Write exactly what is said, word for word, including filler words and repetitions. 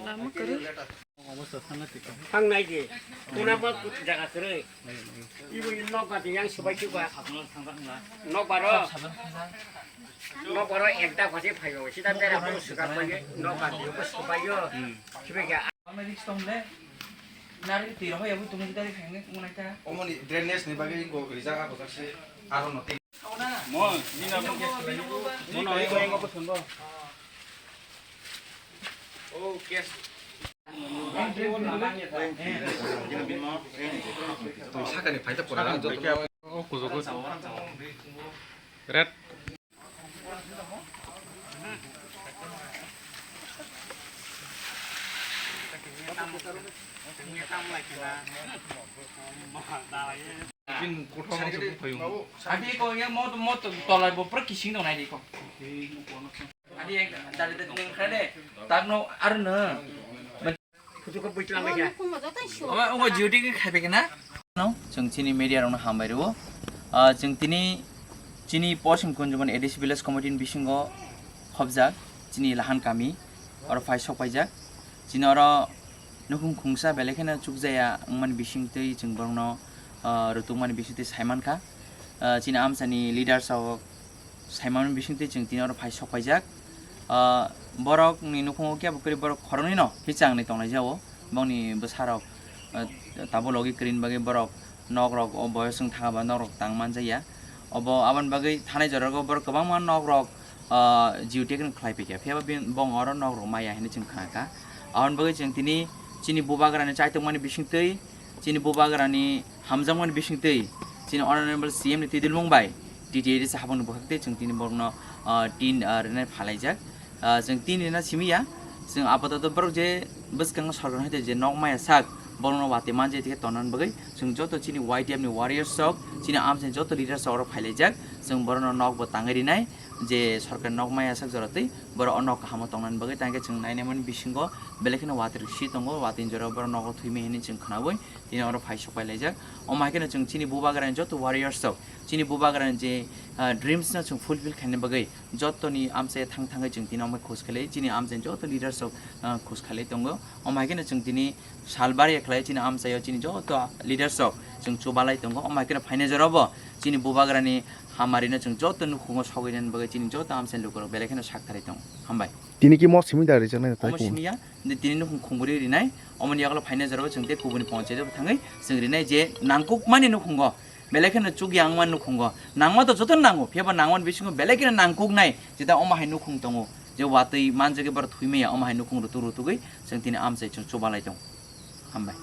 Lama kwrwi. Thang nai di. Tuna ba jaga kwrwi. Ibu nok ba yang subai suka. Nok ba ro. Nok ba ro ekta khasi phayo. Sida bera bo suka pai. Nok ba di ko subai yo. Sibai ga. Ama risk tong le. Nari tiro hoya bu tungsi dari khang ne ngunai ta. Omoni drainage ni bagwi go rijak ako jaksi aro no. Mo, nina mo. Mo no, mo no, mo no. Oh, yes. Sakani phaita pura. O kujogo. Red. Adi ko ya mo mo tolai bo pura kising dong nai di ko. Adi ek dali de ning khade. Tagno arno. Kuchuka buitlang ya. Oba ongo duty ke khai pekena. No, chwng chini media rokno hambai rwo. Ah, chwng tini chini Posim Kunjumon A D C Village Committee ni bisingo khobjak chini Lahan kami oro phai sok paijak. Chini oro nukhung khungsa belai kheno chukjaya wngmani bisingtwi chwng borokno, ah, rwtwkmani bisingtwi saimankha. Ah, chini amchani leaders rok saimanmani bisingtwi chwng tini oro phai sok paijak. Ah, borokni nukhungo kebo kwrwi borok khoroknwino khe changni tonglaijao. Bongni bwsarok, ah, tabuk logi kwrwini bagwi borok nokrok o boyos wng thangba nokrok tang manjakya. Obo aboni bagwi thanai jorao borok kwbangma nokrok, ah, geotag no khlai paikha. Phiya ba bini, bong oro nokrok maya hinwi chwng khna kha. Aboni bagwi chwng tini chini bubagrani chaitokmani bisingtwi, chini bubagrani hamjakmani bisingtwi chini Honorable C M ni twidulmung bai T T A D C habangni bwkhaktwi chwng tini borokno, ah, tin, ah, rwnai phalaijak. Ah, chwng tin rwna simi ya, chwng apatoto borok je bwskango sorkar hai je nok maya sak borokno watwi manja tongna bagwi chwng joto chini Y T F ni warriors rok, chini amchai joto leaders rok oro phailaijak, chwng borokno nok bo tangwi rinai. Je sorkar nok maya sak jora twi borok o nok kahamo tongna bagwi tangkhe chwng nainai mani bisingo belai kheno watwi si tongo, watwi jora borok nogo thwimai hinwi chwng khnaui. Tini oro phai sok pai laijak. Omo hai kheno chwng chini bubagrani joto warriors rok, chini bubagrani je, ah, dreams no chwng fulfill khaina bagwi jotoni amchai thang thangwi chwng tini omo khus khlai, chini amchai joto leaders rok, ah, khus khlai tongo. Omo hai kheno chwng tini salbar ya khlai chini amchaio chini joto leaders rok chwng chubalai tongo. Omo hai kheno phaina jorabo chini bubagrani hamarino chwng joto nukhungo sogwi nani bagwi chini joto amchai lukurok belai kheno sak tharwi tongo. Hambai. Tini ki mo simi da rijak nai tai Omo kun? Simi ya, tini nukhung khungbrwi rinai, omoni yagulo phaina jorabo chwng tei kubuni ponchayat bo thangwi chwng rinai je nangkukmani nukhungo, belai kheno chukya wngmani nukhungo, nangma to joto nango, phiya ba nangmani bisingo belai kheno nangkuknai, jeta omo hai nukhung tongo, je watwi manjagwi borok thwimaya, omo hai nukhung rutuk rutugwi chwng tini amchai chwng chubalai tongo. Hambai.